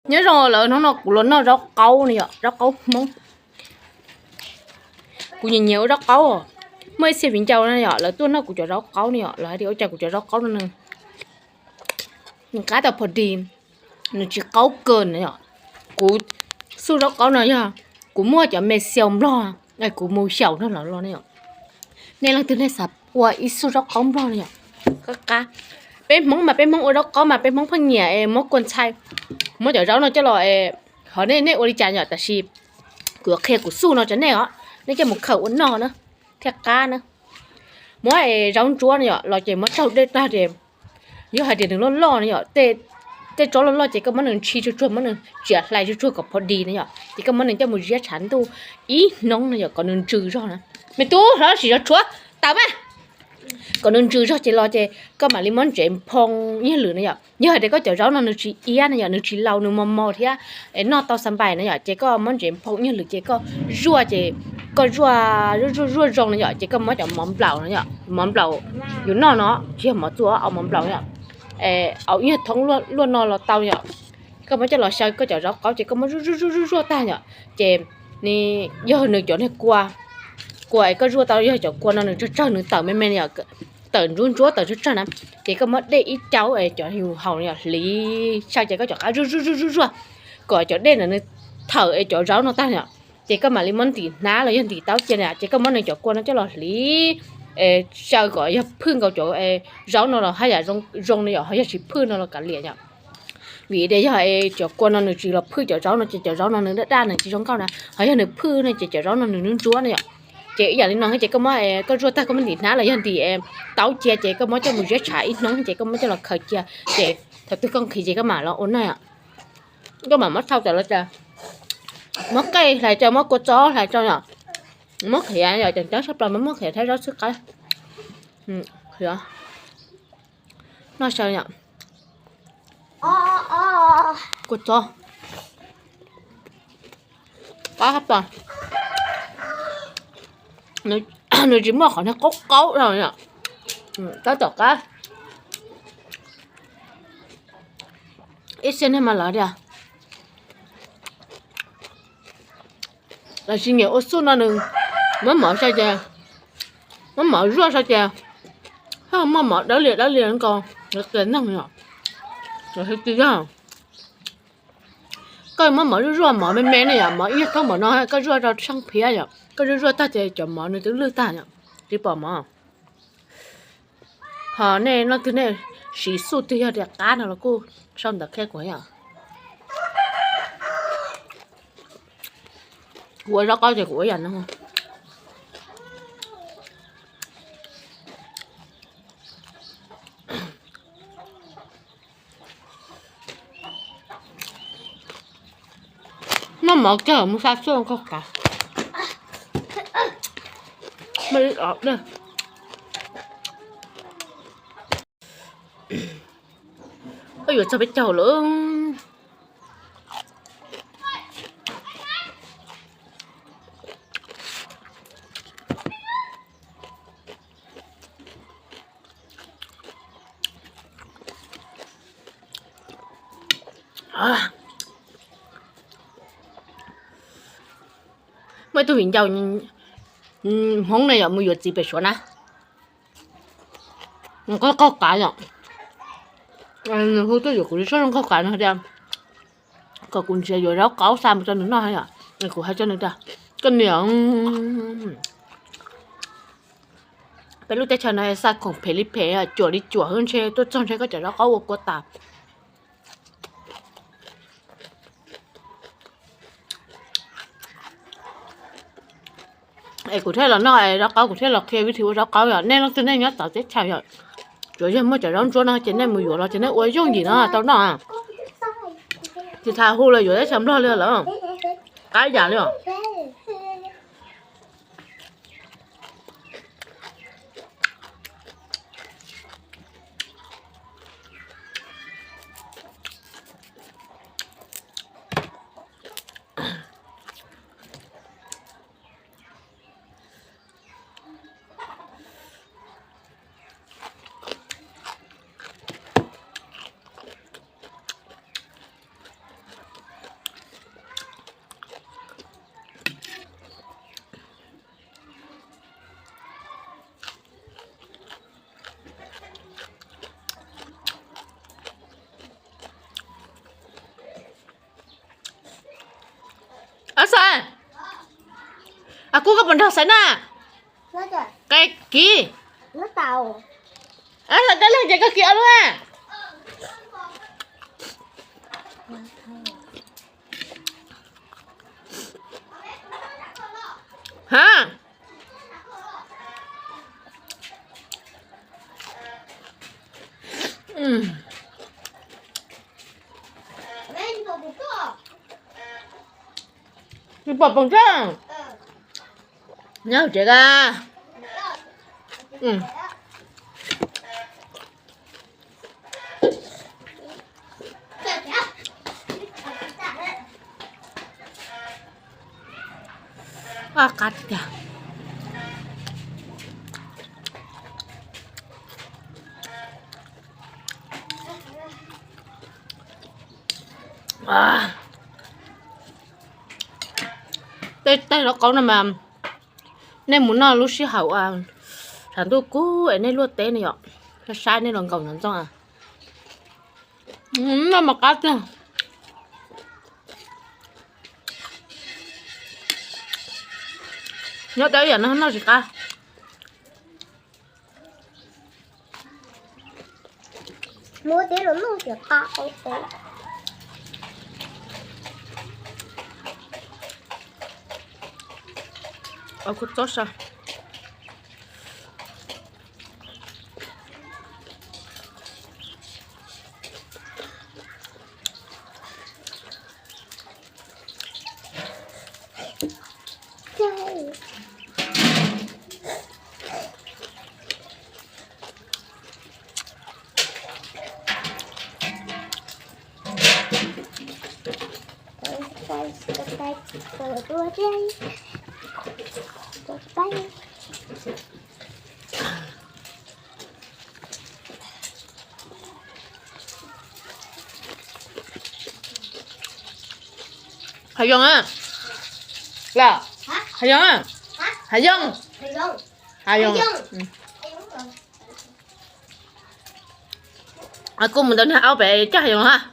Nyob zoo lawm, hnub no kuv los noj zaub qaub ne yom, zaub qaub Hmoob. Kuv nyiam nyiam ua zaub qaub. Muaj ib txhia viv ncaus na yom, lawv tuaj noj kuv cov zaub qaub ne yom, lawv hais tias ua cas kuv cov zaub qaub no nws qab tau pho di, nws tsis qaub kawg na yom. Kuv xuj zaub qaub no yog kuv muaj cov me xiaus nplog, kuv mus xyaum no los los ne yom. Nej leej twg nej xav ua ib xuj zaub qaub nplog ne yom, qab qab. Peb Hmoob mas peb Hmoob ua zaub qaub mas peb Hmoob pheej nyiam muab kua ntxhai, muab cov zaub no coj los, qhov nej nej ua li cas yom, tab sis kuv yuav qhia kuv xuj no rau nej os, nej coj mus khaws ua noj na thiaj qab na. Muab zaub ntsuab no yom los ces muab raug dej tag ces, yog hais tias nws loj loj no yom, tej tsob loj loj ces koj muab nws ntshis tsuag tsuag, muab nws txiav hlais tsuag tsuag kom pho di na yom, ces koj muab nws coj mus ziab tshav ntuj ib hnub no yom kom nws ntsws zog na. Me tub, hlob sim zog tshuav tau mas. Kom nws ntsws zog ces los ces koj mam li muab ntsev nphoo ib yam lwm na yom. Yog hais tias koj cov zaub no nws tsis iab na yom, nws tsis laus, nws mos mos thiab noj tau xa npais na yom, ces koj muab ntsev nphoo ib yam lwm ces koj zuaj ces koj zuaj zuaj zuaj zoo na yom, ces koj muab cov mov nplaum no yom, mov nplaum yus noj no tsis yog mov txuas, au mov nplaum yom, au ib yam thoob luaj no los tau yom. Koj muab coj los xyaw koj cov zaub qaub ces koj muab zuaj zuaj zuaj zuaj tag yom, ces nws yog nws cov niag kua, kua es koj zuaj tau yog cov kua no nws tsawg tsawg nws tawm me me yom, tawm ntsuab ntsuab tawm tsawg tsawg na, ces koj muab dej ib caub es cov yus haus yom hliv xyaw ces koj cov qab zuaj zuaj zuaj zuaj zuaj kom cov dej ntawd nws thawm es cov zaub no tag yom, ces koj mam li muab ntim hnab los yog ntim taub cia na ces koj muab nws cov kua no coj los hliv xyaw kom yog phwj nkaus cov zaub no los haj yam zoo no yom, ho yog tsis phwj no los kav liam yom. Vim tias yog cov kua no nws tsis los phwj cov zaub no ces cov zaub no nws daj daj nws tsis zoo nkauj na, ho yog nws phwj no ces cov zaub no nws ntsuab ntsuab na yom. Ces ib yam li no ces koj muab, koj zuaj tag koj muab ntim hnab los yog ntim taub cia ces koj muab coj mus ziab tshav ib hnub ces koj muab coj los khaws cia, ces thaum twg koj nqhis ces koj mam los ua noj yom. Koj mam muab thau tas los cas, muab qej hlais rau, muab kua txob hlais rau yom, muab qhiav yom, ceev ceeb tshaj plaws mas muab qhiav thiab zaub xwb qab. Qhiav noj xyaw yom, kua txob qab tshaj plaws. Nws tsis muaj qhov niag qaub qaub dhau yom, tab tom qab. Ib txhia neeg mas lawv tias lawv tsis nyiam ua xuj no nws muab mov xyaw ces, muab mov zuaj xyaw ces, muaj mov dawb lias dawb lias nkaus, lawv tias neeg yom, lawv hais tias yog koj muab mov zuaj zuaj mov me me ne yom, mov ib yam thoob mov no koj zuaj rau tsheej phiab yom, koj zuaj zuaj tag ces cov mov nws twb lwj tag yom, tsis pom mov. Ho nej leej twg nej siv xuj twg yog tias qab no los kuj sau ntawv qhia kuv yom. Kuv ua zaub qaub ces kuv ua yam no. Noj mov kawg mus xa xuj nkaug kav. Koj yuav txog peb caug lawm. Muaj ib tug viv ncaus Hmoob na yom mus yuav txiv pem Suav na, nws qaug qav yom, nws hu tuaj yuav kuv li soj zoo qaug qav no tias kom kuv nrhiav yuav zaub qaub xa mus rau nws noj yom. Kuv hais rau nws tias koj niam, peb lub teb chaws no xa khoom phem li phem, cuam li cuam, ntshe tuaj txog ntshe koj cov zaub qaub ua kua tas. Es kuv thiaj los noj zaub qaub, kuv thiaj los qhia vib thim ua zaub qaub yom. Nej leej twg nej nyob txawv teb chaws yom, tsuav yog muaj cov zaub ntsuab no ces nej mus yuav los ces nej ua yooj yim no tau noj. Tsis tas hu los yuav teb chaws Nplog li lawm, qab yam li os. Txawj, a kub koj puas nrog xaiv na? Qe kiv. Xaiv dab laug ces koj kiv ob lub na. Ha. Nws pom poom tseeb. Nyob hauv tsev a. Qab tiag. Tej tais lauj kaub no mas nej mus noj lub sij hawm tshav ntuj kub es nej luaj teb ne yom, saib nej los nkaum ntxoov ntxoo. Noj mas qab tiag. Nyob tau ib yam no noj tsis qab. Muab tib los noj tsis qab. Kuv txob sa. Hav Yoog a. Hav Yoog a. Hav Yoog. Hav Yoog. Kuv mus ntawm niag aub pem coj Hav Yoog ha.